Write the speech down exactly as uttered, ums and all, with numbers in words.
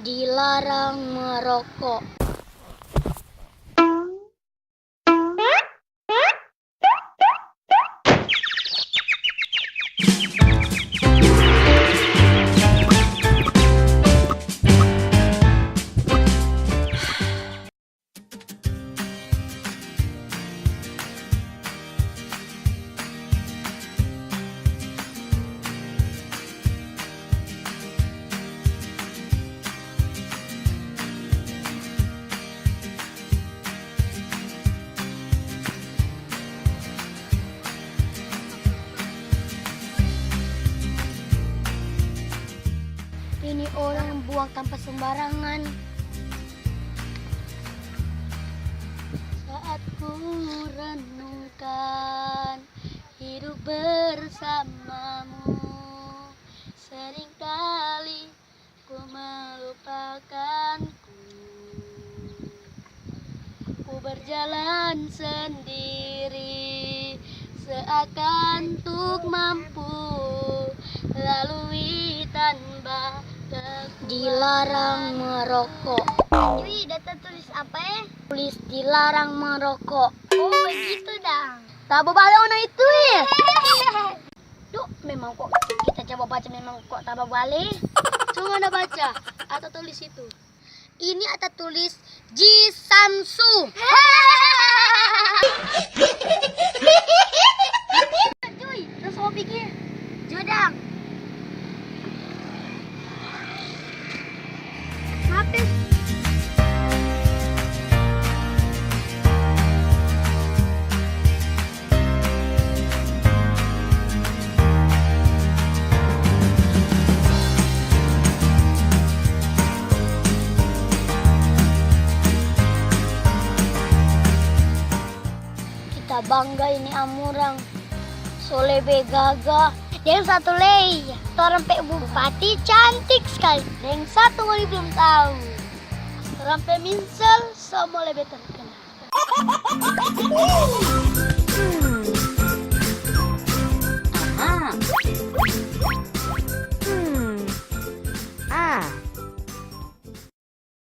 Dilarang merokok. Ini orang buang tampa sembarangan. Saat ku renungkan hidup bersamamu, seringkali ku melupakanku. Ku berjalan sendiri, seakan tuk mampu lalui tanpa kekuatan. Dilarang merokok. Jui, data tulis apa, eh? Tulis dilarang merokok. Oh, begitu dang. Tabo bale ona itu, eh. Duh, memang kok kita coba baca, memang kok tabo bale. Coba Anda baca atau tulis itu. Ini ada tulis Ji Samsu. Cuy, terus mau pikir. Jodang. Maaf, eh. Kita bangga ini amurang. So lebe gaga. Deng satu lei, torang pe bupati cantik skali. Deng satu ngoni blum tau. Torang pe minsel so mo lebe terkenal.